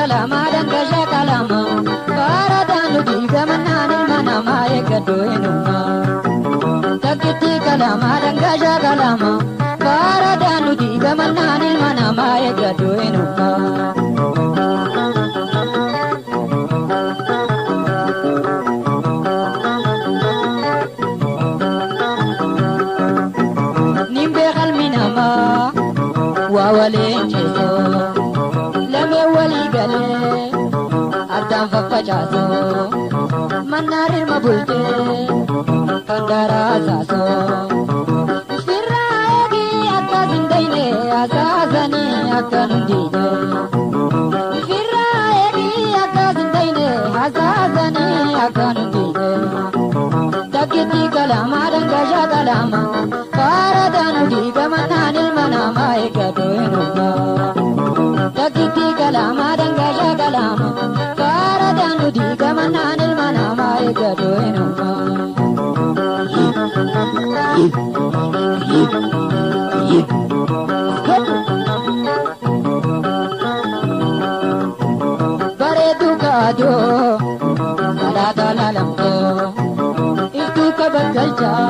Kalama dangasha kalama Faradaan diigamannaan ilma namaa eeggadhu eenyumma. Takkitti kalama dangasha kalama Faradaan diigamannaan ilma namaa eeggadhu eenyumma. Nimbe qalmi namaa waa waliin ceesoo lamee walii galee addaan faffacaasoo mannaan ilma bultee kan daraa saasoo. Firraa eegii akkas hin dayne asaasanii akka nun diine. Firraa eegii akkas hin dayne asaasanii akka nun diine. Takkitti kalama dangasha kalama Faradaan diigamannaan ilma namaa eeggadhu eenyumma. Takkitti kalama dangasha kalama Faradaan diigamannaan ilma namaa eeggadhu eenyumma. Bareedu kaadoo salaata laalamtoo iftuu kabakkalchaa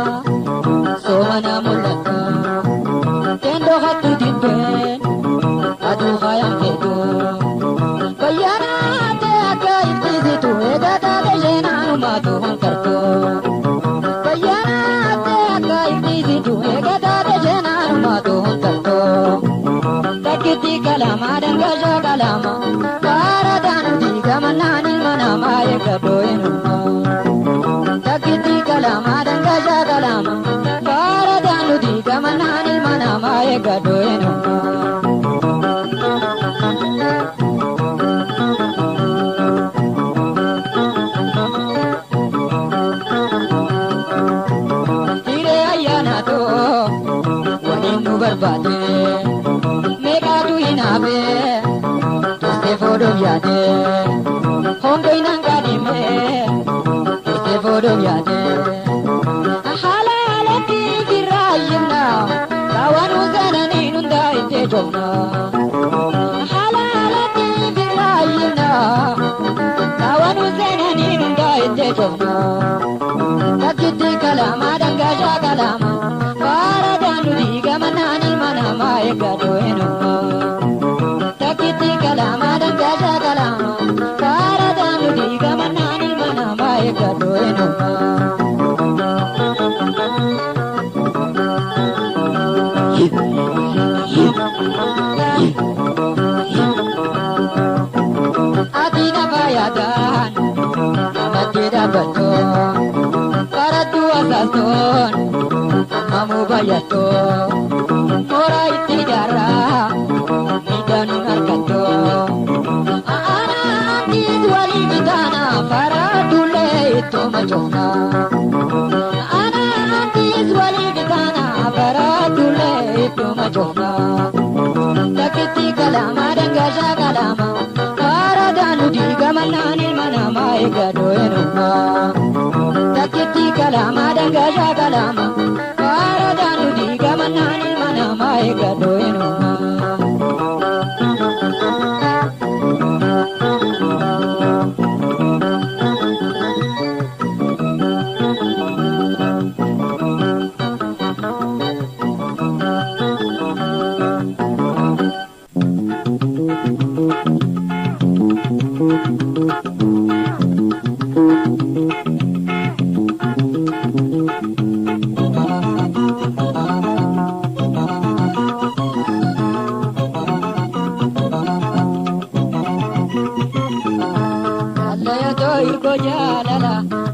soomana mul'atta teendoo hattu dibbeen aduu faayaan feetu bayyaanaate akka ittisitu eegaa taate isheenaanumaatu hankartu bayyaanaate akka ittisitu eegaa taate isheenaanumaatu hankartu takkitti kalama dangasha kalama Faradaan diigamannaan ilma namaa eeggadhu eenyumma. Takkitti kalama dangasha kalama Faradaan diigamannaan ilma namaa eeggadhu eenyumma. Hiree ayyaanaatoo waliin nu barbaade meeqaatu hin hafe turtee foodoof yaade hongo hin hanqaadhime turtee foodoof yaade. Haala alatti firraa yimna kaawwan seenanii hundaa itti joofna. Haala alatti firraa yimna kaawwan seenanii hundaa itti joofna. Takkitti kalama dangasha kalama Faradaan diigamannaan ilma namaa eeggadhu eenyumma. Takkitti kalama dangasha kalama Faradaan diigamannaan ilma namaa eeggadhu eenyumma. Ati nafa yaadaan namatti dhaabbattu barattuu asaastuun ammamuu bayyattu mooraa itti ijaarraa miidhanuun argattu. Aanaan walii bitaana faradullee ittuma joofna. Aanaan walii bitaana faradullee ittuma joofna. Takkitti kalama dangasha kalama Faradaan diigamannaan ilma namaa eeggadhu eenyumma. Takkitti kalama dangasha kalama Faradaan diigamannaan ilma namaa eeggadhu eenyumma. Jaallayatoo hirkoo jaalala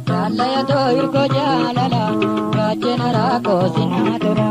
jaallayatoo hirkoo jaalala gaachena raakoo sinaa tura.